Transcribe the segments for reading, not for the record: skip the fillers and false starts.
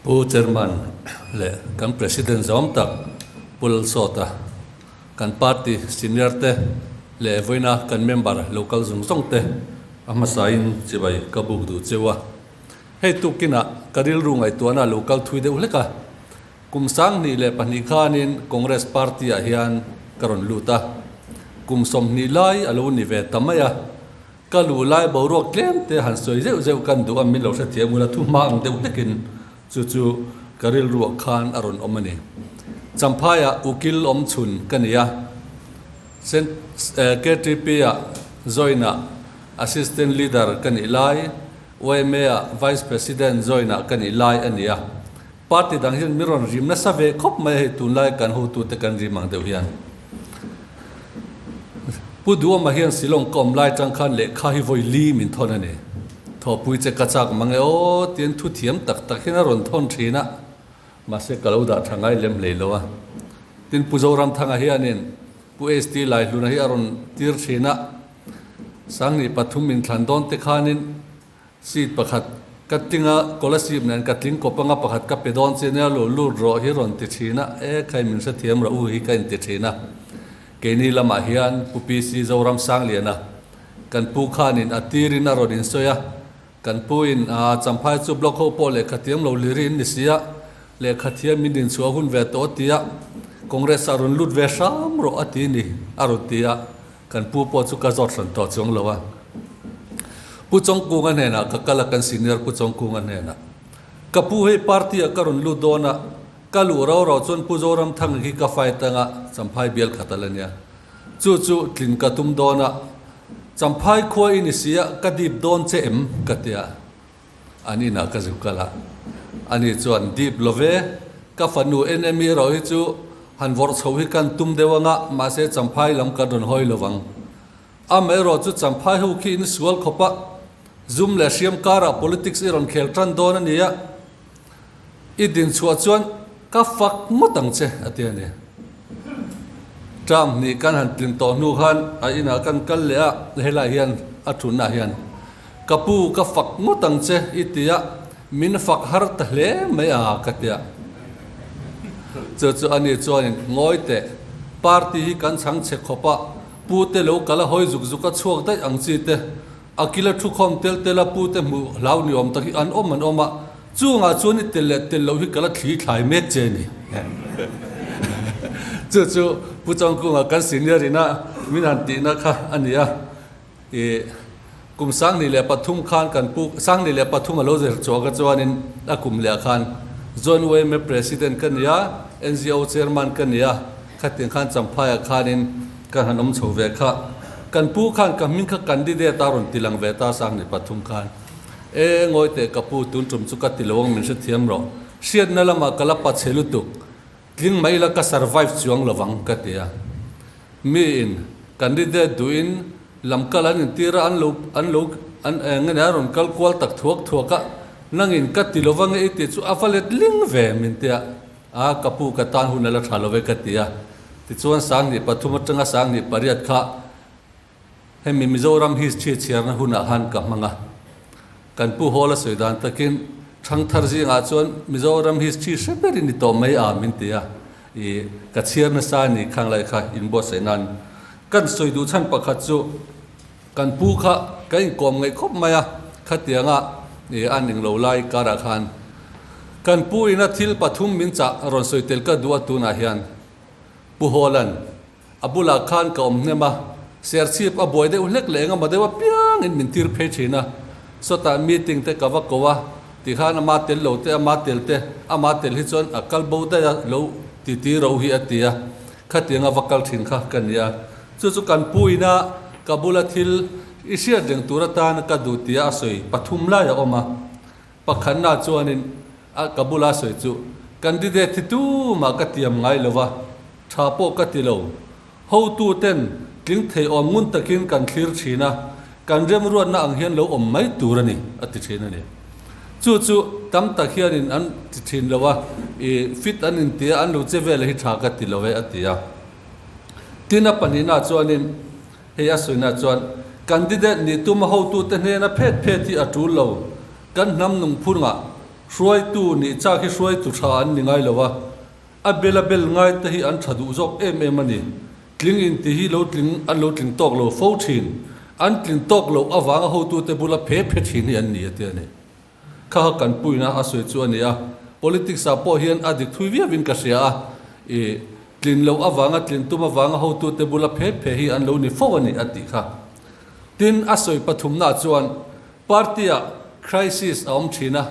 Pu Chairman leh kan President zawm tak Pu Lalsawta, kan party senior te leh vawiina kan member local zawng zawng te a hmasain chibai ka buk duh cheu a. Hei tukinah ka rilru ngaihtuahna a lo kal thui deuh hlek a, kum 2002 khanin Congress party ah hian ka rawn lut a, kum 20 lai a lo ni ve ta mai a, ka luh lai boruak tlem te han sawi zeuh zeuh kan duh a, min lo hrethiam ula thu hma ang deuh hlekin chu chu ka rilruah khan a rawn awm a ni. Champhaiah ukil awm chhun ka ni a, KTP ah join ah Assistant Leader ka nih lai, YMA-ah Vice President join-ah ka nih lai a ni a. Party dang hian min rawn rim nasa ve khawp mai a hei tunlai kan hotute kan rim ang deuh hian. Pu Duhawma hian Shillong ka awm lai tang khan lehkha hi vawi li min thawn a ni. Thawhpui che ka chak mang e aw tiin thu thiam tak tak hian a rawn thawn thin a, mahse ka lo dah tha ngai lem hlei lo a. Tin Pu Zoramthanga hianin Pu ST Laihluna hi a rawn tir thin a. 2003 min thlan dawn te khanin seat pakhat ka tling a, scholarship nen ka tling kawp anga pakhat ka pe dawn che nia lo lut rawh hi rawn ti thin a, e khai min hrethiam rawh u hi ka inti thin a. Keini lamah hian Pu PC Zoram Sangliana kan pu khanin a tirin a rawn insawi a, kan pu in a Champhai chu block ho pawh lehkha thiam lo liri in ni si a, lehkha thiam min inchhuah hun ve tawh a ti a, Congress ah rawn lut ve hram rawh a ti ni a rawn ti a. Kan pu pawh chu ka zawt hran tawh chuang lo a. Pu Chawngkunga hnenah ka kal a, kan senior Pu Chawngkunga hnenah. Ka pu hei party ah ka rawn lut dawn a, ka luh rau rau chuan Pu Zoramthanga khi ka fight anga Champhai bial khat a la nia. Chu chu tlin ka tum dawn a, Champhai khua i ni si a, ka dip dawn che em? ka ti a. An inah ka zuk kal a, ani chuan dip lo ve, ka fanu NME erawh hi chu han vawrh chho hi kan tum deuh anga, mahse Champhai lam kan rawn hawi lo vang. Amaherawh chu Champhai ho khi in sual khawp a, zum leh hriam karah politics i rawn khel tan dawn a ni a, i din chhuah chuan ka fak ngawt ang che a ti a ni. Term hnih kan han tlin tawh hnu khan a inah kan kal leh a, helaiah hian a thunnaah hian Ka pu ka fak ngawt ang che i ti a, min fak har ta hle mai a ka ti a. Chu chu ani chuanin ngawi teh, party hi kan chhang chhe khawp a, pu te lo kal a hawi zuk zuk a chhuak daih ang chi te, a kila thu khawm tel tel a pu te hmuh hlau ni awm tak hi an awm an awm a, chungah chuan i tel leh tel loh hi ka la thli thlai mek che ni. Chu chu Pu Changkunga kan senior ina min han tihna kha a ni a. I kum 2003 khan kan pu 2003 a lo zir chhuak a chuanin a kum leh ah khan Joint YMA President ka ni a, NGO Chairman ka ni a, khatiang khan Champhai ah khanin kan han awm chho ve kha. Kan pu khan ka hming kha candidate a rawn ti lang ve ta 2003 khan. E ngawi teh ka pu tun tum chu ka ti lo ang min hrethiam rawh. Hriatna lamah ka la pa chhe lutuk. Tling mai ila ka survive chuang lovang ka ti a. Mi in candidate duhin lam kal an intir a, an lo an lo an eng nge nia rawn kal kual tak thuak thuak a, nangin ka ti lova nge i tih chu a va let ling ve min ti a, a ka pu ka tan hun a la tha lo ve ka ti a. Tichuan 2003 atanga 2008 kha hemi Mizoram history chhiarna hunah khan ka hmang a. Kan pu Hall a sawi dan takin Thangthar zingah chuan Mizoram history hre ber i ni tawh mai a min ti a, i ka chhiar nasa a ni khang lai kha inbuatsaih nan. Kan sawi duh chhan pakhat chu kan pu kha kan inkawm ngaih khawp mai a, khatianga i an englo lai karah khan kan pu ina thil pathum min chah rawn sawi tel ka duh a tunah hian Pu Hall-a'n A bulah khan ka awm hnem a, serchhip a buai deuh hlek leh engemaw deuh apiangin min tir phei thin a. Sawtah meeting te ka va ko a, tikhan ama tel lo te, ama tel te, ama tel hi chuan a kal bo daih a, lo ti ti ro hi a ti a, khatianga va kal thin kha ka ni a. Chu chu kan pu ina ka bula thil i hriat reng tur atan ka duh tia a sawi pathum lai a awm a. Pakhatna chuanin a ka bula sawi chu candidate hi tumah ka tiam ngai lo va, tha pawh ka ti lo. Hotu ten tling thei awm ngun takin kan thlir thin a, kan remruatna ang hian lo awm mai tur a ni, a ti thin a ni. Chu chu tam tak hianin an ti thin lo a, i fit an inti a, an lo che vel hi tha ka ti lo e, a ti a. Tin a pahnihna chuanin Hei a sawina chuan candidate nih tuma hotute hnena phet phet hi a tul lo. Kan hnam nungphungah. Hruaitu nih chak hi hruaitu tha an ni ngai lo a, a bel a bel ngai te hi an tha duh zawk em em a ni. Tling in ti hi lo tling an lo tling tawk lo fo thin. An tling tawk loh avanga hotute bula phe phe thin hi an ni a ti a ni. Kha kha kan puina a sawi chu a ni a, politics ah pawh hian a dik thui viauin ka hria a, i tlin loh avanga tlin tum avanga hotute bula phe phe hi an lo ni fo a ni a tih kha. Tin, a sawi pathumnaah chuan party ah crisis a awm thin a,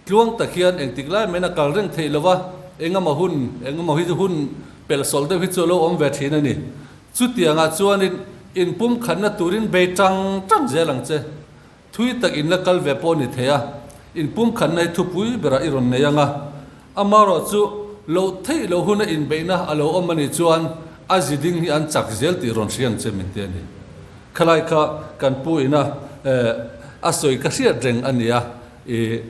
tluang tak hian engtik lai main a kal reng theih lo va, engemaw hun, engemaw hi chu hun pelhsawlh deuh hi chu a lo awm ve thin a ni. Chutiangah chuanin inpumkhatna turin bei tang tang zel ang che. Thui tak in la kal ve pawh ni thei a, in pumkhatna hi thupui berah i rawn nei ang a. Amaherawh chu loh theih loh huna inbeihna a lo awm a nih chuan a zi ding hi an chak zel tih rawn hria ang che min ti a ni. Khalai kha kan pu ina a sawi ka hriat reng a ni a, i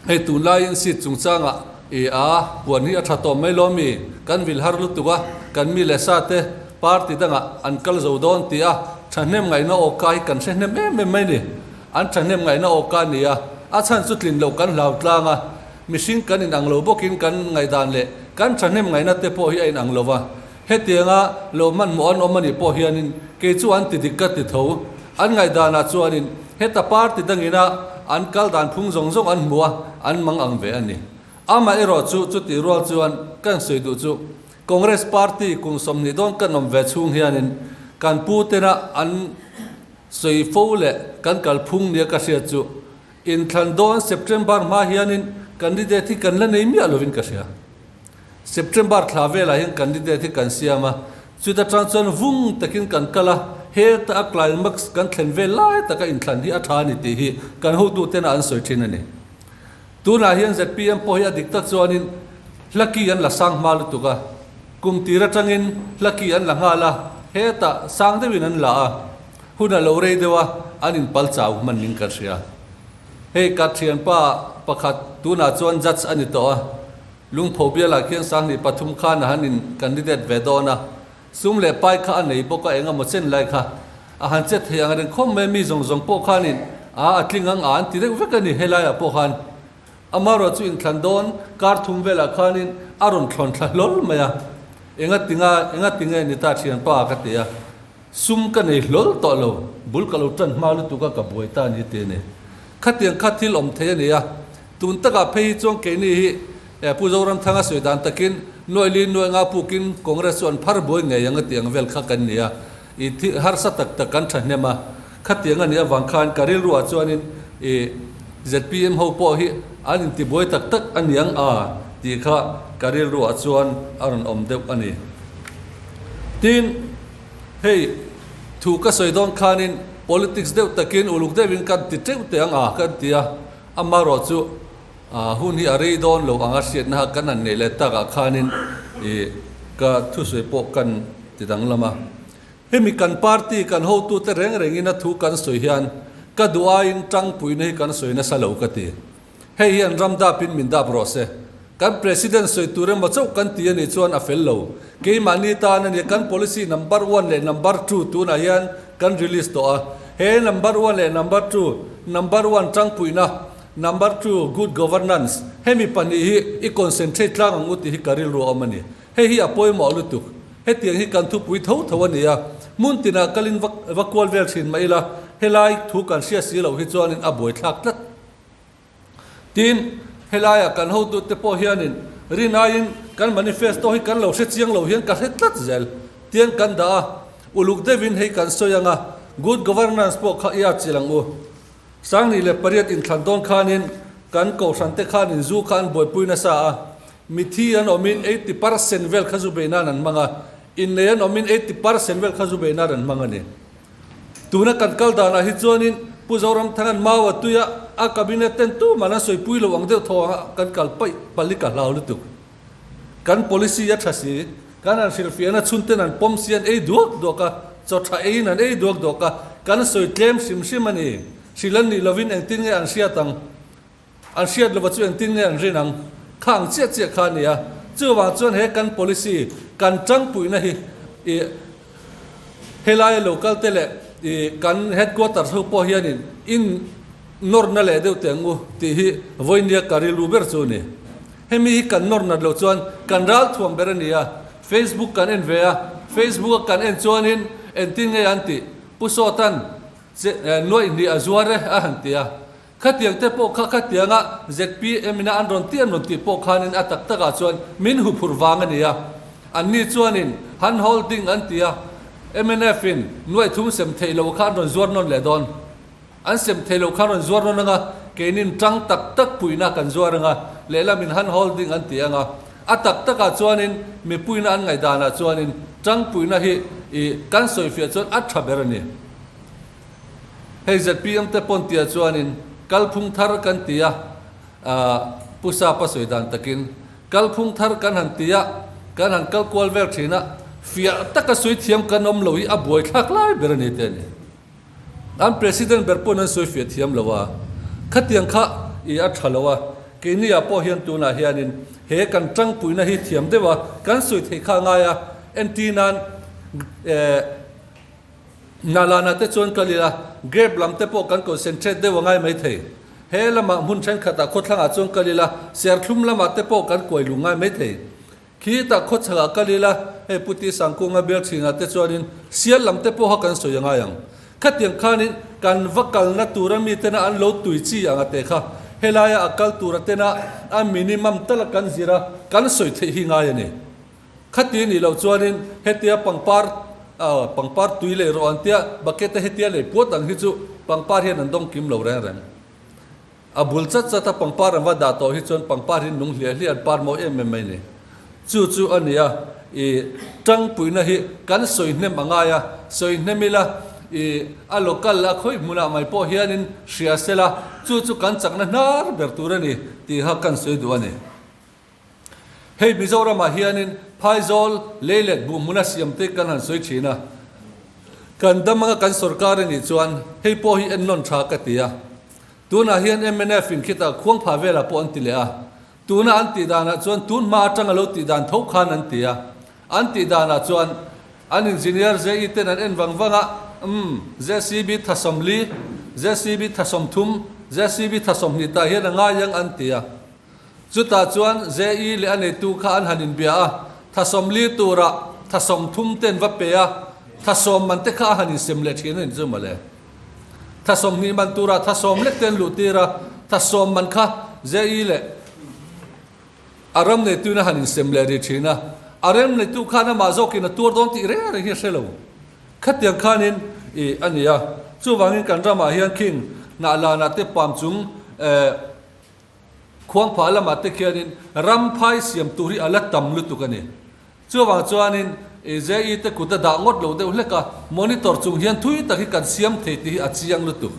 hei tunlaiin seat chungchangah i a puan hi a tha tawh mai lo mi, kan vil har lutuk a, kan mi leh sa te party dangah an kal zo dawn tih a thahnem ngaihna awka hi kan hre hnem em em mai ni. An thahnem ngaihna awka a ni a, a chhan chu tlin loh kan hlau tlang a, mihring kan inang lo bawkin kan ngaihdan leh kan thahnem ngaihna te pawh hi a inang lo va. Hetianga lo hmanhmawh an awm a nih pawh hianin kei chu an ti dik ka ti tho. An ngaihdanah chuanin heta party dangina an kal dan phung zawng zawng an hmu a, an mang ang ve a ni. Amaherawh chu chutih rual chuan kan sawi duh chu Congress party kum 20 dawn kan awm ve chhung hianin kan pu tena an sawi fo leh kan kal phung nia ka hriat chu inthlan dawn September hma hianin candidate hi kan la nei miah lovin ka hria. September thla velah hian candidate hi kan siam a, chuta tang chuan vung takin kan kal a, heta a climax kan thlen vel lai taka inthlan hi a tha a ni tih hi kan hotuten a an sawi thin a ni. Tunah hian zpm pawh hi a dik tak chuanin hlaki an la sang hma lutuk a, kum tir atangin hlaki an la nghal a, hetah sang deuhin an la a, hun a lo rei deuh a, an inpal chau hman ning kan hria. Hei ka thianpa pakhat tunah chuan judge a ni tawh a, Lungpho bialah khian 23 khan a han in candidate ve dawn a, sum leh pai kha a nei bawk a, eng emaw chen lai kha a han che thei ang reng khawm mai, mi zawng zawng pawh khanin a a tling ang a an ti deuh vek a ni helaiah pawh khan. Amaherawh chu inthlan dawn kar thum velah khanin a rawn thlawn thla hlawl mai a, enga tinga enga tinge ni ta thianpa ka ti a, sum ka nei hlawl tawh lo, bul ka lo tan hma lutuk a ka buai ta a ni ti a ni. Khatiang kha thil awm thei a ni a. Tun takah phei hi chuan keini hi Pu Zoramthanga sawi dan takin nuaili nuai nga pukin Congress chu an phar buai ngei ang a tih ang vel kha kan ni a, i thil harsa tak tak kan thahnem a, khatiang a nih avang khan ka rilruah chuanin i zpm ho pawh hi an intibuai tak tak a niang a tih kha ka rilruah chuan a rawn awm deuh a ni. Tin, hei thu ka sawi dawn khanin politics deuh takin uluk deuhin kan ti teuh teh ang a kan ti a. Amaherawh chu hun hi a rei dawn lo anga hriatna kha kan han neih leh takah khanin ih ka thusawi pawh kan ti danglam a. Hemi kan party kan hotute reng rengin a thu kan sawi hian ka duh aiin tangpuina hi kan sawi nasa lo ka ti. Hei hian ram dapin min dap rawh se. Kan President sawi tur emaw chauh kan ti a nih chuan a fel lo. Keimahni tan a nia kan policy number one leh number two tunah hian kan release tawh a. He number one leh number two, number one tangpuihna, number two good governance, hemi pahnih hi i concentrate tlang ang u tih hi ka rilru a awm a ni. Hei hi a pawimawh lutuk. Hetiang hi kan thupui tho tho a ni a. Hmun tinah kalin va va kual vel thin mah ila, helai thu kan hriat si loh hi chuanin a buaithlak tlat. Tin, helaiah kan hotute pawh hianin rinaiin kan manifesto hi kan lo hre chiang lo hian ka hre tlat zel. Tiang kan dah a, uluk deuhin hei kan sawi ang a, good governance pawh kha i atchilh ang u. 2008 inthlan dawn khanin kan kohhrante khanin zu kha an buaipui nasa a, mithi an awmin 80% vel kha zu bei nan an hmang a, innei an awmin 80% vel kha zu bei nan an hmang a ni. Tuna kan kal danah hi chuanin Pu Zoramthanga'n mau a tui a, a cabinet ten tuman an sawipui lo ang deuh thaw anga kan kal paih palh hi ka hlau lutuk. Kan policy a tha si, kan han hrilhfiahna chhunten an pawm si an ei duak duak a, chaw tha eiin an ei duak duak a, kan sawi tlem hrim hrim a ni. Hrilh an nih lovin engtin nge an hriat ang? An hriat lova chu engtin nge an rin ang? Kha ang chiah chiah kha a ni a. Chuvang chuan he kan policy, kan tangpuina hi i helaia local te leh i kan headquarters ho pawh hianin in. Nawrna leh deuh teh ang u tih hi vawinia ka rilru ber chu a ni. Hemi hi kan nawr nat loh chuan kan ral thuam ber a ni a, Facebook kan en ve a, Facebook a kan en chuanin engtin nge an tih? Pu Sawtan che nuaih hnih a zuar e a han ti a, khatiang te pawh kha khatianga zpm ina an rawn tih an rawn tih pawh khanin a tak takah chuan min huphurh vang a ni a, anni chuanin han holding an ti a, mnf in nuaih thum sem theih loh kha an rawn zuar nawn leh dawn. An sem thei lo khan rawn zuar nawn anga, keinin tang tak tak puihna kan zuar anga, lehlamin hand holding an ti anga. A tak takah chuanin mipuina an ngaihdanah chuanin tang puihna hi i kan sawifiah chuan a tha ber a ni. Hei zpm te pawn tia chuanin kalphung thar kan ti a, Pu Sapa sawi dan takin kalphung thar kan han ti a, kan han kal kual vel thin a, fiah taka sawi thiam kan awm lo hi a buaithlak lai ber a ni te a ni. An President ber pawn an sawi fiah thiam lo a, khatiang kha i a tha lo a, keini ah pawh hian tunah hianin he kan tangpuina hi thiam deuh a, kan sawi theih kha a ngai a, entir nan eh Nalana te chuan kal ila grape lam te pawh kan concentrate deuh a ngai mai thei, he lamah hmun thenkhatah khawthlangah chuan kal ila serthlum lamah te pawh kan kuai luh ngai mai thei. Khitah khawchhakah kal ila, hei Pu Ti Sangkunga bial thinah te chuanin sial lam te pawha kan sawi a ngai ang. Khatiang khanin kan va kalna tura mi tena an lo tui chi ang a te kha helaia a kal tura tena a minimum tala kan zir a, kan sawi theih hi ngai a ni. Khati nih loh chuanin hetia pangpar pangpar tui leh rawh an tia bucket a hetia lei puat ang hi chu pangpar hian an dawng kim lo reng reng. A bul chat chat a pangpar an va dah tawh hi chuan pangpar hi nung hliah hliah an par mawi em em mai ni. Chu chu a ni a, i tangpuina hi kan sawi hnem a ngai a, sawi hnem ila i a local a khawi hmunah mai pawh hianin hria sela chu chu kan chakna hnar ber tur a ni tih kha kan sawi duh a ni. Hei Mizoramah hianin Phaizawl lei let buh hmuna siam te kan han sawi thin a, kan dam anga kan sorkar a nih chuan hei pawh hi ennawn tha ka ti a. Tunah hian mnf in khitah khuangphah velah pawh an ti leh a, tuna an tih danah chuan tun hma atanga lo tih dan tho khan an ti a, an tih danah chuan an engineer JE ten an en vang vang a, umm JCB tha 40, JCB tha 30, JCB tha 20 tah hian a ngai ang an ti a. Chutah chuan JE leh a neitu kha an han inbia a, tha 40 turah tha 30 ten va pe a, tha 10 man te kha a han insem leh thin a ni chu mawle. Tha 20 man turah tha 10 lek te an luh tir a, tha 10 man kha JE leh a ram neituin a han insem leh rih thin a, a rem neitu khan amah zawkin a tuar dawn tih reng reng hi a hre lo. Khatiang khanin i a ni a, chuvangin kan ramah hian khing hnah lanah te pam chung eh, Khuangphah lamah te khianin ram phai siam tur hi a la tam lutuk a ni. Chuvang chuanin JE te kut a dah ngawt lo deuh hlek a, monitor chung hian thui tak hi kan siam thei tih hi a chiang lutuk.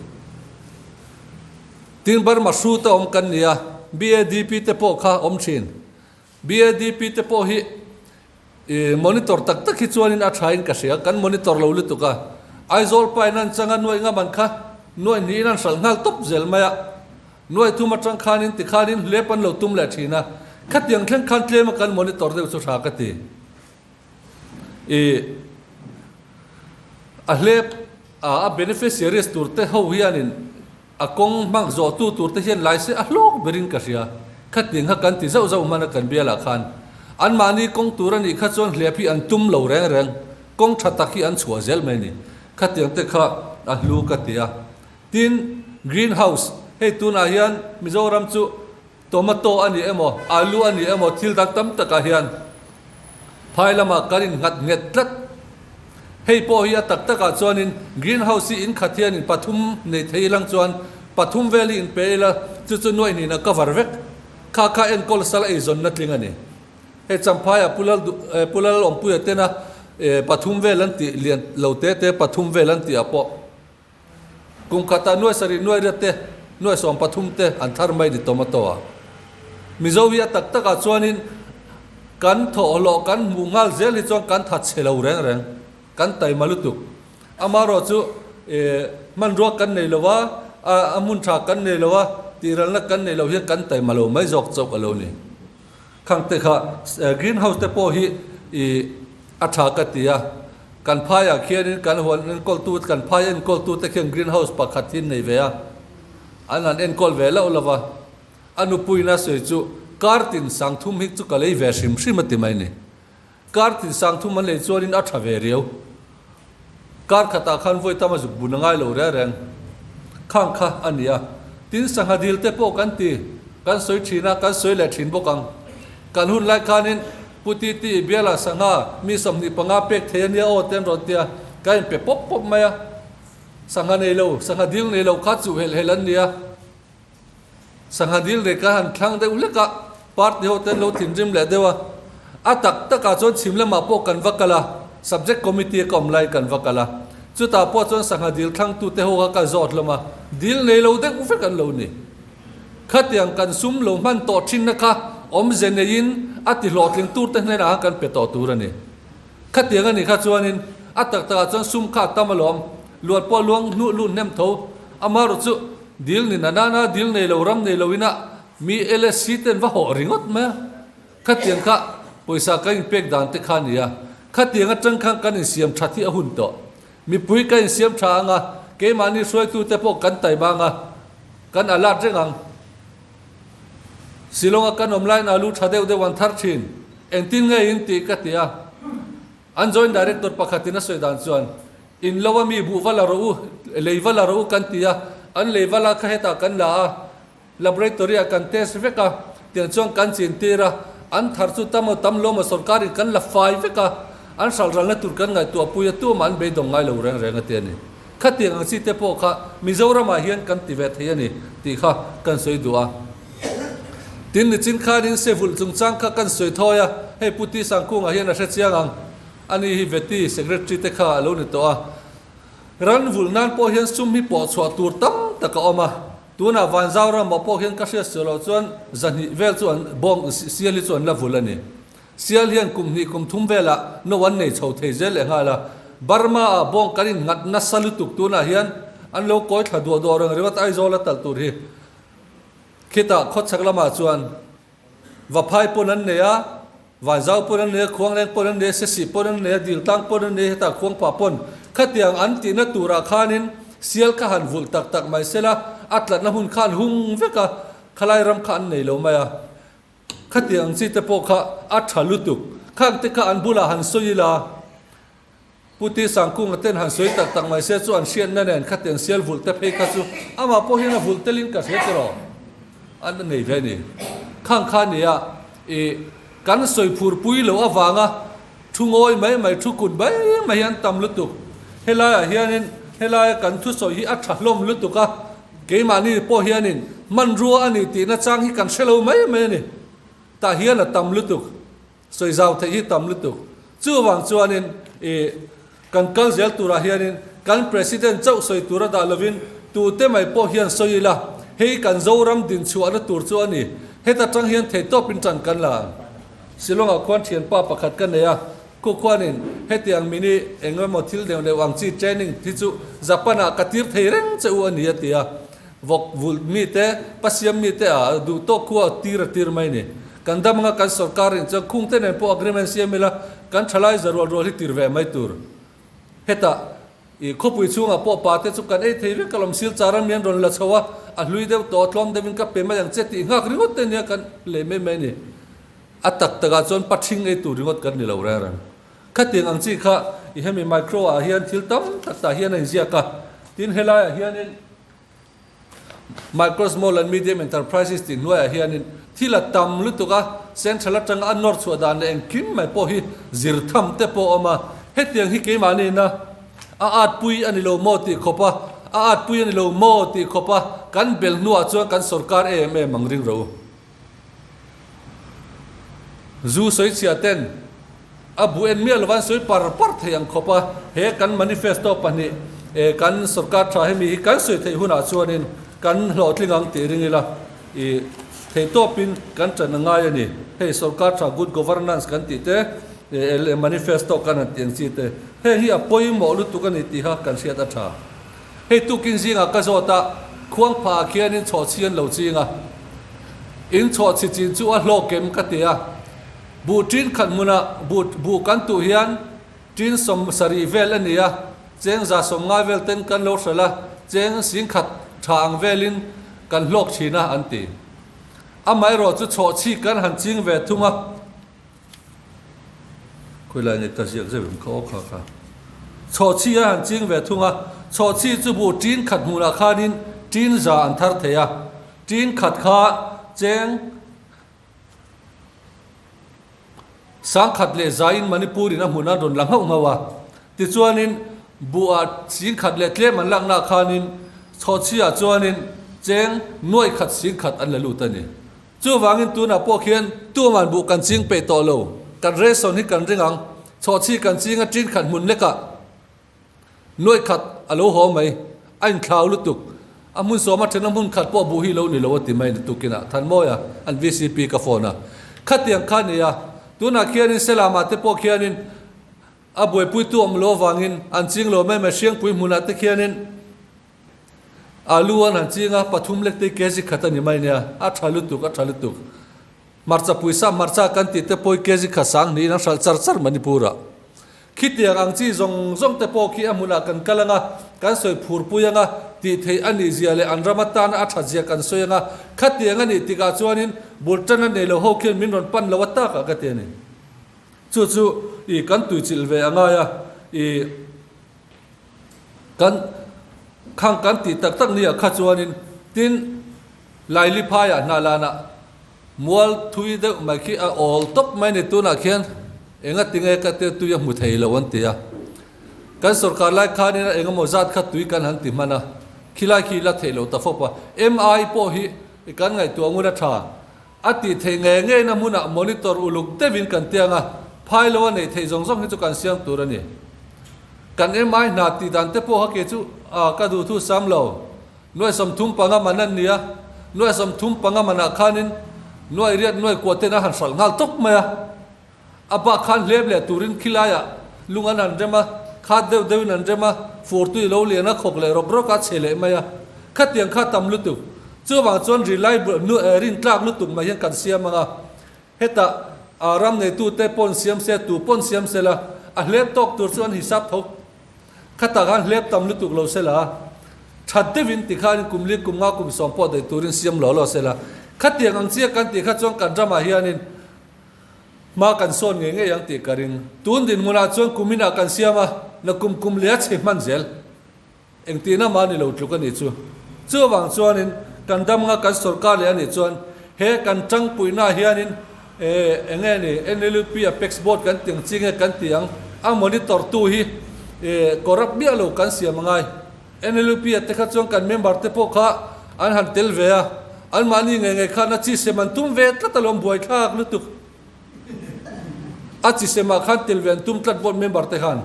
Tin Burma hru te awm kan ni a, BADP te pawh kha awm thin. BADP te pawh hi I monitor tak tak hi chuanin a thain ka hria, kan monitor lo lutuk a. Aizawl pain an changa nuaih ngam an kha, nuaih hnihin an hralh nghal tawp zel mai a. Nuaih thum atang khanin tikhanin hlep an lo tum leh thin a. Khatiang thleng khan tlem a kan monitor deuh chu tha ka ti. I a hlep a beneficiaries tur te ho hianin A kawng hmang zawhtu tur te hian lai se a hlawk berin ka hria. Khatiang kha kan ti zauh zauh hman a kan bialah khan. Anmahni kawng tur a nih kha chuan hliap hi an tum lo reng reng. Kawng tha tak hi an chhuah zel mai a ni. Khatiang te kha a hlu ka ti a. Tin, green house, hei tunah hian Mizoram chu Tomato a ni emaw, alu a ni emaw thil dang tam takah hian phai lamah kan innghat nghet tlat. Hei pawh hi a tak takah chuanin green house hi in khat hianin pathum nei thei ilang chuan pathum vel hi inpe ila chu chu nuaih hnihna cover vek. Kha kha enkawl sal eizawnna tling a ni. Hei Champhaiah Pu Lal Pu Lal Awmpuia tena pathum vel an tih lian lo te te pathum vel an tih ah pawh Kum khatah nuai sarih nuai riat te, nuai 13 te an thar mai ni tomato a. Mizo hi a tak takah chuanin kan thawhhlawh kan hmuh nghal zel hi chuan kan that chhe lo reng reng, kan taima lutuk. Amaherawh chu hmanrua kan nei lo a, a hmun tha kan nei lo a, tihralna kan nei lo hian kan taima lo mai zawk chauh a lo ni. Khang te kha green house te pawh hi i a tha ka ti a, kan phaiah khianin kan huan enkawltu kan phai enkawltu te khian green house pakhat hi an nei ve a. An han enkawl ve loh lo va, a nupuiin a sawi chu kar tin sangthum hi chu ka lei ve hrim hrim a ti mai ni. Kar tin sangthum an lei chuanin a tha ve riau. Kar khatah khan vawi tam a zuk bun a ngai lo reng reng. Khang kha a ni a. Tin sangha dil te pawh kan ti, kan sawi thin a, kan sawi leh thin bawk ang. Kan hun lai khanin Pu Titi i biala sangha mi 25 pek thei a nia aw te an rawn ti a, ka inpe pawp pawp mai a. Sangha nei lo, sangha dil nei lo kha chuh helh helh an ni a. Sangha dil nei kha han thlang deuh hlek a, party ho te an lo thinrim leh deuh a. A tak takah chuan chhim lamah pawh kan va kal a, subject committee a ka awm lai kan va kal a. Chutah pawh chuan sangha dil thlangtute ho kha ka zawt hlawm a, dil nei lo deuh vek an lo ni. Khatiang kan sum lo hman tawh thinna kha awmze neiin a ti hlawhtling turte hnenah khan kan pe tawh tur a ni. Khatiang a nih kha chuanin a tak takah chuan sum kha a tam alawm, luan pawh luang hnuh lut hnem tho. Amaherawh chu dil ni na nana dil nei lo ram nei lo ina mi LSC ten va hawh ringawt mai a. Khatiang kha pawisa kan inpek dan te kha a ni a. Khatiang atang khan kan insiam that hi a hun tawh. Mipui kan insiam tha ang a, keimahni hruaitute pawh kan taima ang a, kan alert reng ang. Shillong-a kan awm laiin alu tha deuh deuh an thar thin. Engtin nge in tih ka ti a. An Joint Director pakhatin a sawi dan chuan, In lo a mi buh va la rawh u, lei va la rawh u kan ti a, an lei va la kha hetah kan la a, laboratory-ah kan test vek a, tiang chuan kan chin tir a, an thar chu tam aw tam lo maw sorkarin kan la fai vek a, an hralhralna tur kan ngaihtuah pui a, tumah an beidawng ngai lo reng reng a ti a ni. Khatiang ang chi te pawh kha Mizoramah hian kan ti ve thei a ni tih kha kan sawi duh a. Tin nichin khanin Sevulh chungchang kha kan sawi thawi a, hei Pu Ti Sangkunga hian a hre chiang ang, ani hi Vety Secretary te kha a lo ni tawh a. Ran vulh nan pawh hian sum hi pawh chhuah tur tam tak a awm a, tunah Vanzau ramah pawh hian ka hriat sual loh chuan 200 vel chu an bawng sial hi chu an la vulh a ni. Sial hian kum hnih kum thum velah no an nei chho thei zel leh nghal a, Burma ah bawng kan innghat nasa lutuk tunah hian an lo kawi thla duah duah reng ringawt Aizawl a talh tur hi. Khitah khawchhak lamah chuan Vaphai pawn an nei a, Vanzau pawn an nei a, Khuangleng pawn an nei a, Sesih pawn an nei a, Diltlang pawn an nei a, hetah Khuangpah pawn khatiang an tihna turah khanin sial kha han vulh tak tak mai sela a tlatna hmun kha an hung vek a, khalai ram kha an nei lo mai a. Khatiang ang chi te pawh kha a tha lutuk. Khang te kha an bulah han sawi ila, Pu Ti Sangkunga ten han sawi tak tak mai se chu an hriatna nen khatiang sial vulh te phei kha chu amah pawh hian a vulh telin ka hria tiraw an a nei ve a ni. Khang kha nia i kan sawi phur pui loh avanga thu ngawi mai mai thu kut mai mai hi an tam lutuk. Helaiah hianin helaia kan thusawi hi a tha hlawm lutuk a, Keimahni pawh hianin hmanrua a ni tihna chang hi kan hre lo mai mai a ni. Tah hian a tam lutuk, sawi zau theih hi tam lutuk. Chuvang chuanin i kan kal zel turah hianin kan President chauh sawi tur a dah lovin tute mai pawh hian sawi ila, hei kan Zoram dinchhuahna tur chu a ni. Heta tang hian theihtawpin tan kan la ang. Shillong-ah khuan thianpa pakhat ka nei a. Khu khuanin hetiang mini eng emaw thil deuh deuh ang chi training hi chu Japan-ah ka tir thei reng che u a ni a ti a. Vawk vulh mite, pasiam mite a duh tawk khu a tir a tir mai ni. Kan dam anga kan sorkar rin chuan khungte nen pawh agreement siam ila kan thalai za rual rual hi tir ve mai tur. Hetah i khawpui chhungah pawh pa te chu kan ei thei vek alawm Silchar a mian rawn la chho a, a hlui deuh tawh a tlawm deuhin ka pe mai ang che tih nghak ringawt te nia kan lei mai mai ni. A tak takah chuan pathing ei tur ringawt kan ni lo reng reng. Khatiang ang chi kha i hemi micro ah hian thil tam tak tah hian a inziak a. Tin helaiah hianin Micro, Small and Medium Enterprises tih hnuaiah hianin thil a tam lutuk a, central atanga a nawr chhuah dan leh engkim mai pawh hi zir tham te pawh a awm a. Hetiang hi keimahniina a at pui a ni lo maw tih khawp a, a at pui a ni lo maw tih khawp a kan bel hnuah chuan kan sorkar em em ang ring ro. Zu sawichhia ten a bu en miah lova an sawi par par thei ang khawp a, he kan manifesto pahnih eh kan sorkar tha hemi hi kan sawi theih hunah chuanin kan hlawhtling ang tih ring ila ih theihtawpin kan ṭan a ngai a ni. Hei sorkar tha good governance kan tih te eh manifesto kan han tih ang chi te heng hi a pawimawh lutuk a ni tiha kan hriat a ṭha. Hei tukin zingah ka zawt a, khuangphah ah khianin chhawhchhi an lo ching a. In chhawhchhi chin chu a hlawk em ka ti a. Buh ṭin khat hmunah buh buh kan tuh hian ṭin 70 vel a ni a, cheng 190 vel ten kan lo hralh a, cheng 10,000 tha ang velin. kan hlawk thin a an ti. Amaherawh chu chhawhchhi kan han ching ve thung a. Khawilai nge ka ziak zeuh em kha aw kha kha. Chhawhchhi a han ching ve thung a, chhawhchhi chu buh tin khat hmunah khanin tin za an thar thei a, tin khat kha cheng sangkhat leh zain Manipur in a hmun a rawn la nghauh nghauh a. Tichuanin buhah singkhat leh tlem an laknaah khanin chhawhchhiah chuanin cheng nuaih khat singkhat an la lut a ni. Chuvangin tunah pawh khian tuman buh kan ching peih tawh lo, kan ration hi kan ring ang, chhawhchhi kan ching a tin khat hmun lekah nuaih khat a lo haw mai, a inthlau lutuk, a hmun sawma then a hmun khat pawh buh hi lo ni lo a ti mai ni tukinah Thanmawia an vcp ka phone a, khatiang kha nia, tunah khianin Selama te pawh khianin a buaipuitu awm lo avangin an ching lo mai mai, Hriangpui hmunah te khianin. Alu an han ching a, pathum lek te kg khat a ni mai nia, a tha lutuk, a tha lutuk. Hmarcha puisa hmarcha kan tih te pawh hi kg khat sang niin an hralh char char Manipur-ah. Khitiang ang chi zawng zawng te pawh khi a hmunah kan kal anga, kan sawi phur pui anga, tih theih a nih zia leh an ram atana a that zia kan sawi anga, khatiang a nih tikah chuanin bul tan a nei lo ho khian min rawn pan lo a takah ka ti a ni. Chu chu i kan tuichilh ve a ngai a, i. Kan khang kan tih tak tak nia kha chuanin tin Laili phaiah hna lanah mual thui deuh mai khi a awl tawp mai ni tunah khian enga tinge ka tia tui a hmu thei lo an ti a. Kan sorkar lai khanin a engemaw zat kha tui kan han ti hman a, khilai khi la theih loh ta fawp a. MI pawh hi kan ngaihtuah ngun a tha. A tih theih ngei ngeina hmunah monitor uluk deuhin kan tiang a, phai lo a neih theih zawng zawng hi chu kan siam tur a ni. Kan MI hna tih dan te pawh kha kei chu ka duh thu sam lo. Nuai 35 man an ni a, nuai 35 manah khanin nuai riat nuai kua ten a han hralh nghal tawp mai a. A bak khan hlep leh turin khilaiah lung an han rem a, khat deuh deuhin an rem a, fur tui lo lian a khawk leh rawk rawk a chhe leh mai a. Khatiang kha tam lutuk. Chuvang chuan reliable nu eh rintlak lutuk mai hian kan siam ang a. Hetah a ram neitute pawn siam se, tu pawn siam se la, a hlep tawk tur chu an hisap tho. Khatah khan hlep tam lutuk lo se la, that deuhin tikhanin kum li kum nga kum sawm pawh daih turin siam lo lo se la. Khatiang ang chiah kan tih kha chuan kan ramah hianin Hma kan sawn ngei ngei ang tih ka ring. Tun dinhmunah chuan kum inah kan siam a, na kum kum leh a chhe hman zel. Engtihna mah ni lo tluk a nih chu. Chuvang chuanin kan dam anga kan sorkar leh a nih chuan he kan tangpuihna hianin eh eng nge ni NLUP Apex Board kan ti ang chi nge kan ti ang a monitor tu hi eh corrupt miah lo kan siam angai. NLUP a te kha chuan kan member te pawh kha an han tel ve a, anmahni ngei ngei khan a chi sem an tum ve tlat alawm buaithlak lutuk. A chi semah khan tel ve an tum tlat board member te khan.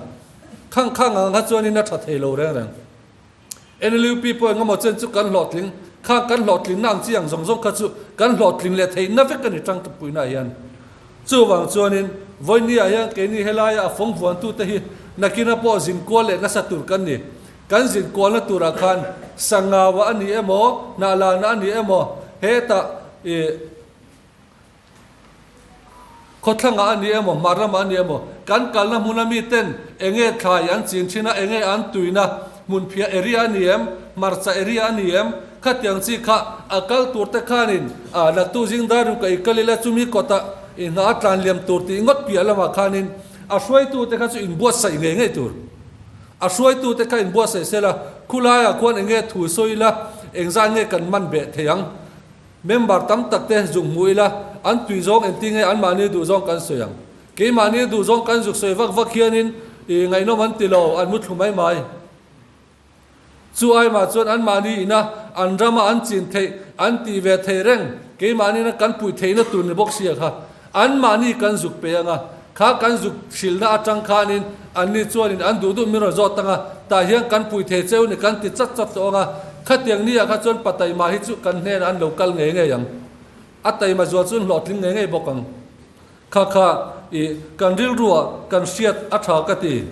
Khang khang ang kha chuanin a tha thei lo reng reng. NLUP pawh engemaw chen chu kan hlawhtling, khang kan hlawhtlinna ang chi ang zawng zawng kha chu kan hlawhtling leh theihna vek a ni tangpuina hian. Chuvang chuanin vawinia hian keini helaia a fawng vuantute hi nakina pawh zin kual leh nasa tur kan ni. Kan zin kualna turah khan Sangaua a ni emaw, Hnahlana a ni emaw, hetah ih khawthlangah a ni emaw, hmar lamah a ni emaw, kan kalna hmuna miten enge thlai an chin thin a, enge an tuina hmunphiah area a ni em, hmarcha area a ni em, khatiang chi kha a kal tur te khanin ah naktu zing dar ruk a i kal ila chumi kawtah i hna a tlan liam tur tih ngawt piah lamah khanin a hruaitute kha chu inbuatsaih ngei ngei tur. A hruaitute kha inbuatsaih sela, khulaiah khuan enge thu sawi ila, engzat nge kan man beh thei ang? Member tam tak te zuk hmu ila, an tui zawng engti nge anmahni duh zawng kan sawi ang? Keimahni duh zawng kan zuk sawi vak vak hianin ih ngaihnawm an ti lo, an muthlu mai mai. Chu aimah chuan anmahni ina an rama an chin theih, an tih ve thei reng, keimahni kan puih theihna tur ni bawk sia kha anmahni kan zuk pe anga, kha kan zuk hrilhna atang khanin anni chuanin an duh duh min rawn zawt anga, tah hian kan puih thei cheu ni kan ti chat chat tawh anga, khatiang nia kha chuan pa taima hi chu kan hnenah an lo kal ngei ngei ang, a taima zual chu an hlawhtling ngei ngei bawk ang. Kha kha i kan rilruah kan hriat a tha ka ti.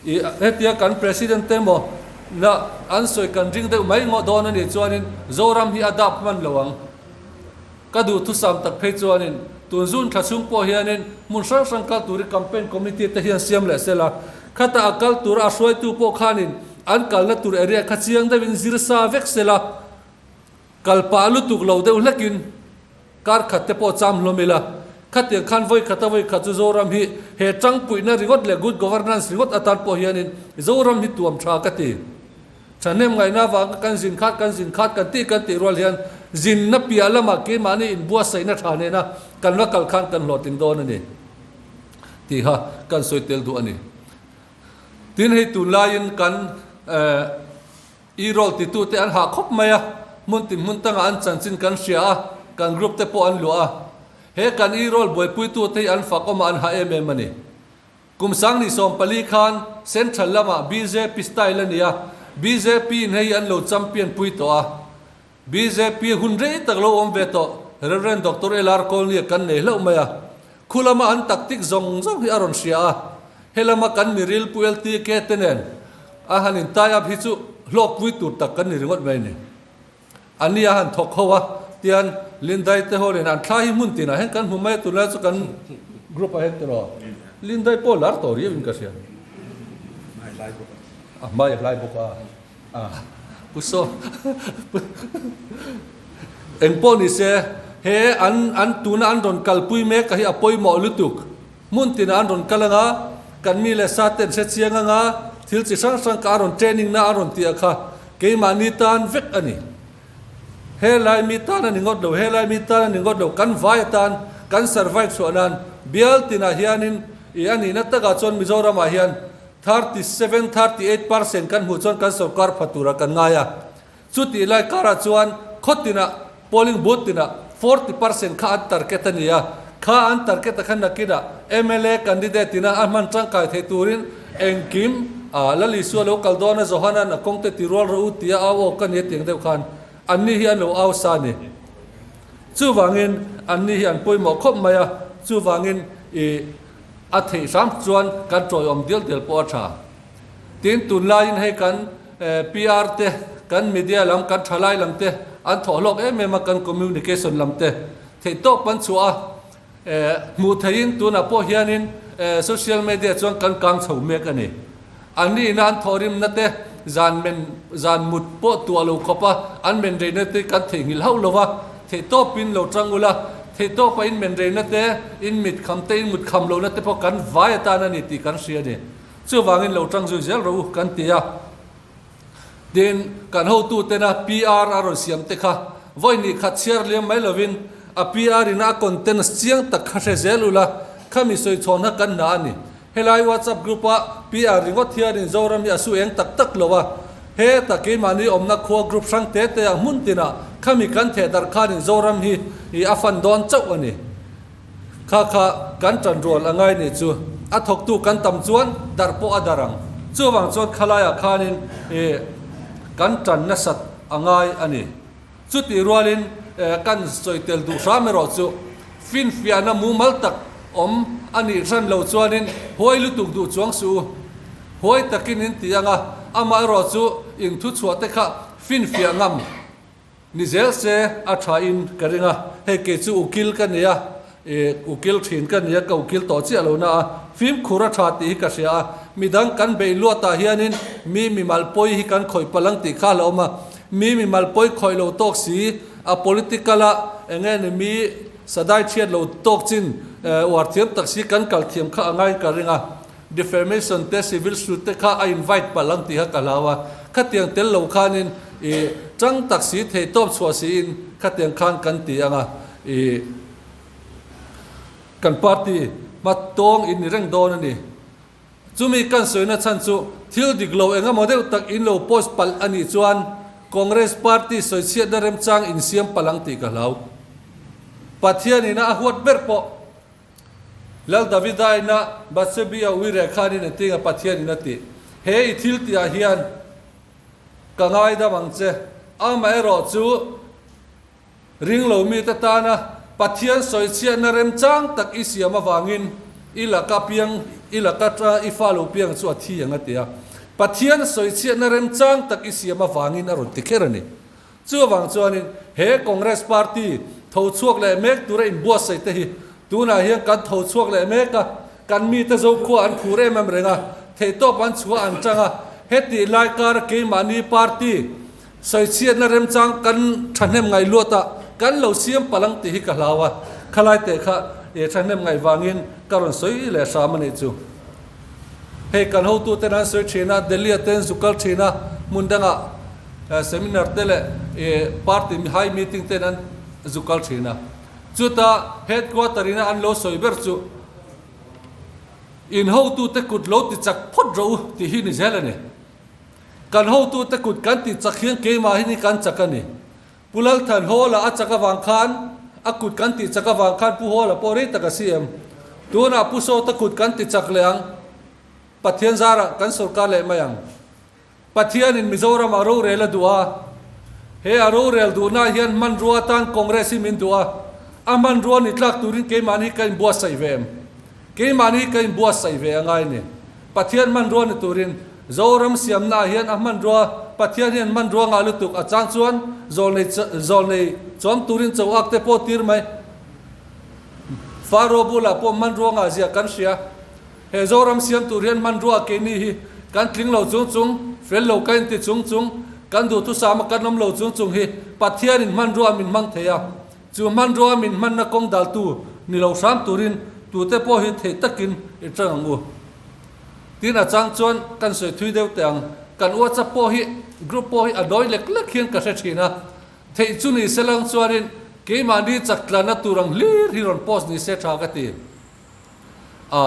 I hetia kan President te maw na an sawi kan ring deuh mai ngawh dawn a nih chuanin Zoram hi a dap hman lo ang. Ka duh thusam tak phei chuanin tun zun thla chhung pawh hianin hmun hrang hrang kal turin campaign committee te hian siam leh sela. Khata a kal tura a hruaitu pawh khanin an kalna tur area kha chiang deuhin zir sa vek sela. Kal pah lutuk lo deuh hlekin kar khat te pawh cham hlawm ila, khatiang khan vawi khata vawi khat chu Zoram hi he tangpuihna ringawt leh good governance ringawt atan pawh hianin Zoram hi tuam tha ka ti. Thahnem ngaihna avanga kan zin khat kan zin khat kan tih kan tih rual hian zinna piah lamah keimahni inbuatsaihna tha nena kan va kal khan kan hlawhtling dawn a ni tiha kan sawi tel duh a ni. Tin hei tunlaiin kan e-roll titute an hah khawp mai a, hmun tin hmun tangah an chanchin kan hria a, kan group te pawh an luah a. He kan e-roll buaipuitute hi an fak awmah an hah em em a ni. Kum 2014 khan Central lamah bjp style a ni a, bjp in hei an lo champion pui tawh a. Bjp hun rei tak lo awm ve tawh Rev. Doctor LR Kawlnia kan nei hlauh mai a. Khu lama an tactic zawng zawng hi a rawn hria a, he lama kan miril Pu LTK te nen a han in tie up hi chu hlawkpui tur tak kan ni ringawt mai a ni. A nia han thawk ho a, tian Lindai te ho nen an thla hi hmun tinah hian kan hmu mai a, tunlai chu kan group ah hian tiraw Lindai pawh lar tawh riau in ka hria. A hmai a hlai bawk a, a pu saw eng pawh ni se he an an tuna an rawn kalpui mek a hi a pawimawh lutuk. Hmun tinah an rawn kal anga, kan mi leh sa te an hre chiang anga, thil chi hrang hrang kha a rawn training na a rawn tih a kha keimahni tan vek a ni. Helai mi tan a ni ngawt lo, helai mi tan a ni ngawt lo, kan vai atan kan survive chhuah nan bial tinah hianin ih a nihna takah chuan Mizoramah hian 37, 38 percent kan hmuh chuan kan sorkar pha turah kan ngai a. Chutih lai karah chuan khaw tinah polling booth tinah 40 percent kha an target a ni a, kha an target a kha nakinah mla candidate ina a hman tangkai theih turin engkim a Lal Isua lo kal dawn a Johanan a kawngte ti rual rawh u tia au awk a ni a tiang deuh khan anni hi an lo au sa a ni. Chuvangin anni hi an pawimawh khawp mai a, chuvangin ih a theih hram chuan kan tawiawm dial dial pawh a tha. Tin, tunlaiin hei kan PR te, kan media lam, kan thalai lam te an thawh hlawk em em a, kan communication lam te theih tawp an chhuah a, hmuh theihin tunah pawh hianin social media chuan kan kang chho mek a ni. An ni ina an thawhrimna te, zan men, zan mut pawh tuah lo khawp a, an men reina te kan theihnghilh hauh lo va, theih tawpin lo tang ula, theih tawpa in men reina te, in mit kham te, in mut kham lohna te pawh kan vai atan a ni tih kan hria a ni. Chuvangin lo tang zui zel rawh u kan ti a. Tin, kan hotutena PR a rawn siam te kha vawi nih khat chhiar liam mai lovin a PR in a contents chiang tak kha hre zel ula, khami sawi chhawn kha kan hna a ni. Helai WhatsApp group a PR ringawt hianin Zoram hi a su eng tak tak lo a. Heta keimahni awmna khua group hrang te te ah hmun tinah khami kan theh darh khanin Zoram hi a fan dawn chauh a ni. Kha kha kan tan rual a ngai nih chu. A thawktu kan tam chuan darh pawh a darh ang. Chuvang chuan khalaiah khanin ih kan tan nasat a ngai a ni. Chutih rualin kan sawi tel duh hram erawh chu finfiahna mumal tak awm a nih hran lo chuanin huai lutuk duh chuang suh u. Huai takin in ti ang a, amaherawh chu in thuchhuah te kha finfiah ngam. Ni zel se a tha in ka ring a, hei kei chu ukil ka ni a, ih ukil thin ka ni a, ka ukil tawh chiah lo na a, fimkhur a tha tih hi ka hria a, midang kan beih luat ah hianin mi mimal pawi hi kan khawih palh ang tih kha a la awm a, mi mimal pawi khawih lo tawk si, a political a eng nge ni mi sadai chhiat lo tawk chin uar thiam tak si kan kal thiam kha a ngaiin ka ring a. Defamation te civil suit te kha a invite palh ang tih kha ka hlau a, khatiang tel lo khanin ih tang tak si thei tawp chhuah siin khatiang khan kan ti ang a, ih kan party hma tawng in ni reng dawn a ni. Chumi kan sawina chhan chu thil dik lo eng emaw deuh tak in lo post palh a nih chuan Congress party sawichhiatna remchang in siam palh ang tih ka hlau. Pathian ina a huat ber pawh Lal Davida ina Bathsebia ui reh khanin a tinga Pathian in a ti, He i thil tihah hian ka ngaidam ang che, amaherawh chu ringlo mite tana Pathian sawichhiatna remchang tak i siam avangin i laka piang, i laka i fa lo piang chu a thi ang a ti a. Pathian sawichhiatna remchang tak i siam avangin a rawn ti kher a ni. Chuvang chuanin he Congress party tho chhuak leh mek tura inbuatsaih te hi tunah hian kan tho chhuak leh mek a, kan mite Zokhua an phur em em reng a, theihtawp an chhuah an chang a, hetih lai kara keimahni party Sawichhiatna remchang kan thahnem ngaih luat a, kan lo siam palh ang tih hi ka hlau a, khalai teh kha e thahnem ngaih vangin ka rawn sawi leh hram a nih chu. Hei kan hotuten an sawi thin a, Delhi a ten zu kal thin a, hmun dangah seminar te leh e party high meeting ten an zu kal thin a. Chuta headquarter ina an lo sawi ber chu in hotute kut lo ti chak phawt rawh u tih hi ni zel a ni. Kan hotute kut kan tih chak hian keimah hi ni kan chak a ni. Pu Lalthan Hawla a chak avang khan a kut kan tih chak avang khan Pu Hawla pawh rei tak a si em? Tunah Pu Sawta kut kan ti chak leh ang. Pathian zarah kan sorkar leh mai ang. Pathianin Mizoramah rorel a duh a. He a rorel duhna hian hmanrua atan Congress hi min duh a. A hmanrua ni tlak turin keimahni ka inbuatsaih ve em? Keimahni ka inbuatsaih ve a ngai ni. Pathian hmanrua ni turin Zoram siamnaah hian a hmanrua, Pathian hian hmanrua ngah lutuk a chang chuan zawlnei zawlnei chuam turin cho ak te pawh tir mai. Faro bulah pawh hmanrua ngah zia kan hria. He Zoram siam tur hian hmanrua keini hi kan tling lo chung chung, fel lo ka inti chung chung, kan duhthusam a kan awm lo chung chung hi Pathianin hmanrua min hmang thei a. Chu hmanrua min hmanna kawng daltu ni lo hram turin tute pawh hi theih takin i tang ang u. Tin a chang chuan kan sawi thui deuh teh ang. Kan WhatsApp pawh hi group pawh hi a dawi lek lek hian ka hre thin a. Theih chu ni se lang chuanin keimahni chak tlanna tur ang hlir hi rawn post ni se tha ka ti. A,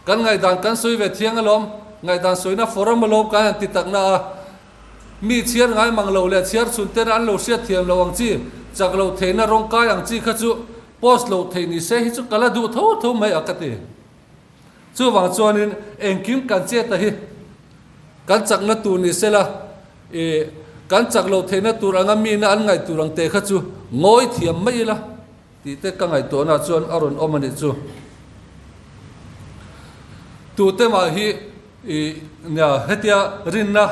kan ngaihdan kan sawi ve thiang alawm, ngaihdan sawina forum alawm kan han ti takna a. Mi chhiar ngai mang lo leh chhiar chhun ten an lo hriat thiam lo ang chi, chak loh theihna rawng kai ang chi kha chu post loh theih ni se hi chu ka la duh tho tho mai a ka ti. Chuvang chuanin engkim kan che ta hi kan chakna tur ni sela ih kan chak loh theihna tur anga mina an ngaih tur ang te kha chu ngawi thiam mai ila tih te ka ngaihtuahna chuan a rawn awm a nih chu. Tute mah hi ih nia hetia rinna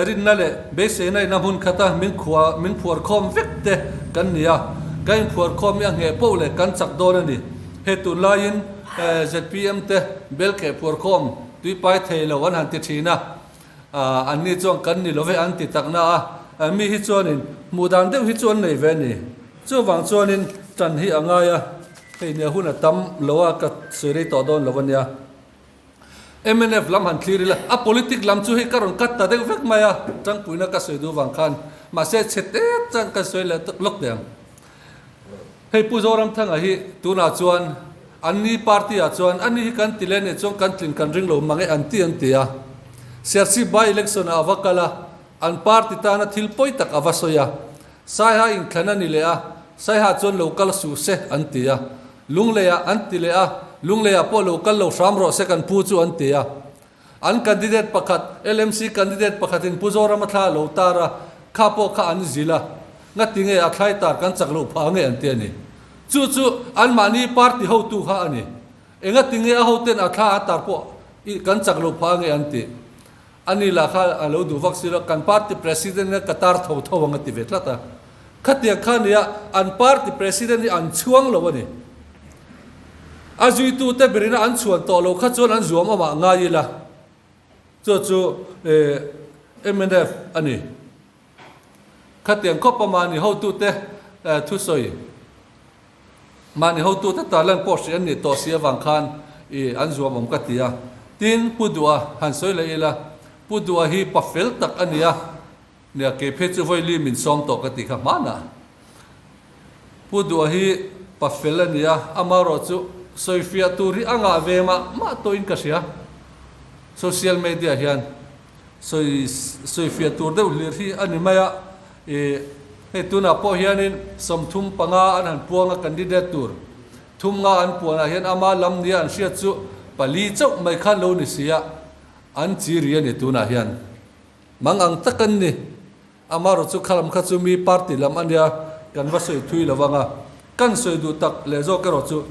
rinna leh beiseina ina hmun khata min khua min phuar khawm vek te kan ni a, kan inphuar khawm hi a ngheh poh leh kan chak dawn a ni. Hei tunlaiin zpm te belkheh phuar khawm tuipai thei lo an han ti thin a, anni chuan kan ni lo ve an ti takna a, mi hi chuanin hmuh dan deuh hi chu an nei ve a ni. Chuvang chuanin tan hi a ngai a, hei nia hun a tam lo a ka sawi rei tawh dawn lo a nia. Mnf lam han thlir ila, a politic lam chu hei ka rawn cut ta deuh vek mai a, tangpuina ka sawi duh vang khan, mahse chhe tet chuan ka sawi leh lawk teh ang. Hei Pu Zoramthanga hi tunah chuan an ni party ah chuan ani hi kan ti leh nih chuan kan tlin kan ring lo mang e an ti an ti a. Serchhip by election ah a va kal a, an party tana thil pawi tak a va sawi a. Saiha inthlan a ni leh a, Saiha chuan lo kal suh se an ti a. Lungleiah an ti leh a, Lungleiah pawh lo kal lo hram rawh se kan pu chu an ti a. An candidate pakhat, LMC candidate pakhatin Pu Zorama thla a lo tar a, kha pawh kha an zil a, ngati nge a thlai tar kan chak loh phah nge an ti a ni. Chu chu anmahni party hotu kha a ni. Engati nge a hoten a thla a tar pawh i kan chak loh phah nge an ti. Ani lah kha a lo duh vak si lo, kan party president hian ka tar tho tho ang a ti ve tlat a. Khatiang kha nia an party president hi an chhuang lo a ni. A zuitute berina an chhuan tawh lo kha chuan an zuam awmah ngai ila. Chu chu mnf a ni. Khatiang khawpa mahni hotute thusawi, mahni hotute tarlan pawh hrih an nih tawh si avang khan i an zuam awm ka ti a. Tin, Pu Duha han sawi leh ila, Pu Duha hi pa fel tak a ni a, nia kei phei chu vawi li min sawm tawh ka ti kha hmanah. Pu Duha hi pa fel a ni a, amaherawh chu sawifiah tur hi a ngah ve mah mah tawhin ka hria. Social media hian sawi sawifiah tur deuh hlir hi a ni mai a, ih hei tunah pawh hianin 35 an han puang a candidate tur thum nga an puanah hian ama lam nia an hriat chu pali chauh mai khan lo ni si a, an chi ri a ni tunah hian mang ang tak an ni. Amaherawh chu kha lam kha chu mi party lam a nia kan va sawi thui lo vang a, kan sawi duh tak leh zawk erawh chu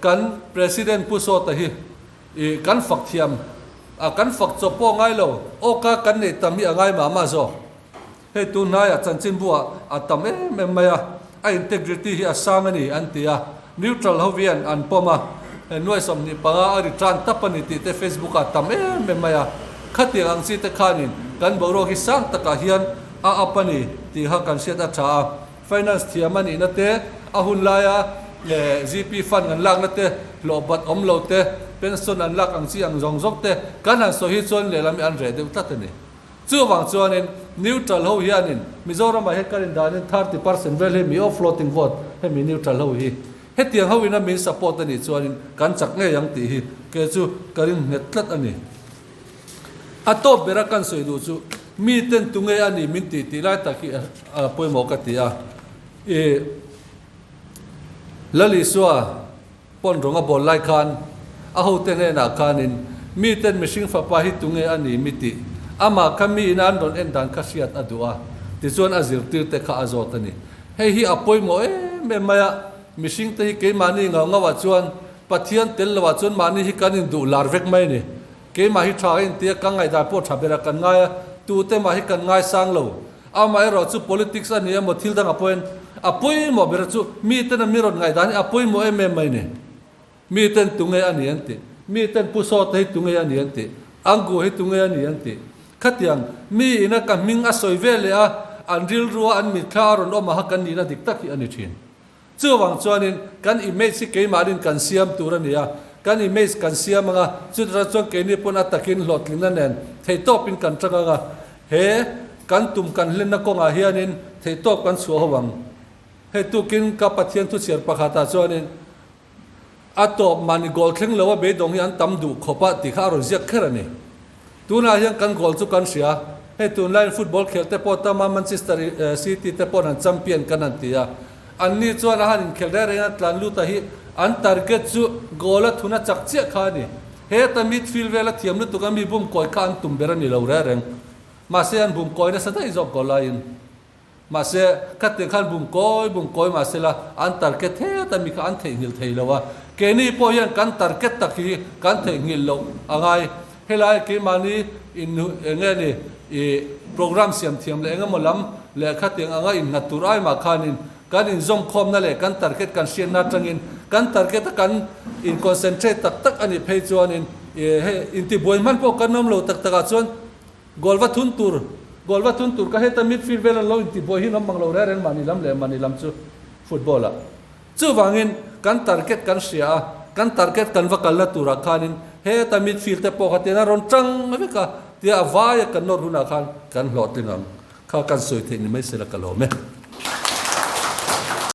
kan President Pu Sawta hi ih kan fak thiam a, kan fak chawp pawh ngai lo, awka kan neih tam hi a ngai mah mah zawk. Hei tun hnaiah chanchinbu ah a tam em em mai a, a integrity hi a sang a ni an ti a, neutral ho hian an pawm a, nuai 25 a return tap a ni tih te Facebook ah tam em em mai a, khatiang ang chi te khanin kan boruak hi sang takah hian a up a ni tih kha kan hriat a tha a. Finance thiam a nihna te, a hun laia GP fund an lakna te, hlawh bat awm lo te, pension an lak ang chi ang zawng zawng te kan han sawi hi chuan lehlam hi an reh deuh tlat a ni. Chuvang chuanin neutral ho hianin Mizoramah hian kan indanin 30% vel hi mi aw floating vote hemi neutral ho hi hetiang ho ina min support a nih chuanin kan chak ngei ang tih hi kei chu ka ring nghet tlat a ni. A tawp bera kan sawi duh chu mi ten tunge a ni min tih tih lai tak hi a pawimawh ka ti a. I Lal Isua pawn rawng a bawl lai khan a hote hnenah khanin mi ten mihring fapa hi tunge a ni mi tih amah kha mi ina an rawn en dan kha hriat a duh a tichuan a zirtir te kha a zawt a ni. Hei hi a pawimawh em em mai a, mihring te hi keimahni ngau ngauah chuan Pathian tel loah chuan mahni hi kan induh lar vek mai a ni. Keimah hi tha ka inti a, ka ngaihdan pawh tha berah kan ngai a, tute mah hi kan ngaisang lo. Amaherawh chu politics a ni emaw thil dangah pawhin a pawimawh ber chu miten a mi rawn ngaihdan hi a pawimawh em em mai a ni. Miten tunge a ni an ti. Miten Pu Sawta hi tunge a ni an ti. Angu hi tunge a ni an ti. Khatiang mi ina ka hming a sawi ve leh a, an rilrua an mitthla a rawn awm aha kan nihna dik tak hi a ni thin. Chuvang chuanin kan image hi keimahnin kan siam tur a ni a, kan image kan siam ang a, chutah chuan keini pawn a takin hlawhtlinna nen theihtawpin kan tang ang a, he kan tum kan hlenna kawngah hianin theihtawp kan chhuah ho ang. Hei tukin ka Pathian thuchhiar pakhatah chuanin a tawp mahni goal thleng lo a beidawng hi an tam duh khawp a tih kha a rawn ziak kher a ni. Tunah hian kan goal chu kan hria, hei tunlaiin football khel te pawh tam a, Manchester City te paw'n an champion kan han ti a, anni chuan a han inkhel reng reng a, tlan luta hi an target chu goal a thun a chak chiah kha a ni. Heta midfield vela thiam lutuk a mi bum kawi kha an tum ber a ni lo reng reng. Mahse an bum kawi nasa daih zawk goal laiin. Mahse, khatiang khan bum kawi bum kawi mahse la an target het a mi kha an theihnghilh thei lo a. Keini pawh hian kan target tak hi kan theihnghilh loh a ngai. Helai keimahni in eng nge ni i program siam thiam leh engemaw lam leh khatiang anga innghat tur ai mah khanin kan inzawmkhawmna leh kan target kan hriatna atangin kan target a kan in concentrate tak tak a nih phei chuanin i hei intibuai hman pawh kan awm lo tak takah chuan Goal va thun tur, goal va thun tur ka heta midfield vel an lo inti buai hi an awm mang lo reng reng mahni lam leh mahni lam chu football ah. Chuvangin kan target kan hria a, kan target kan va kalna turah khanin heta midfield te pawh kha tian a rawn tang vek a, tia a vaia kan nawr hunah khan kan hlawhtling ang kha kan sawi theih ni mai sela ka lawm e.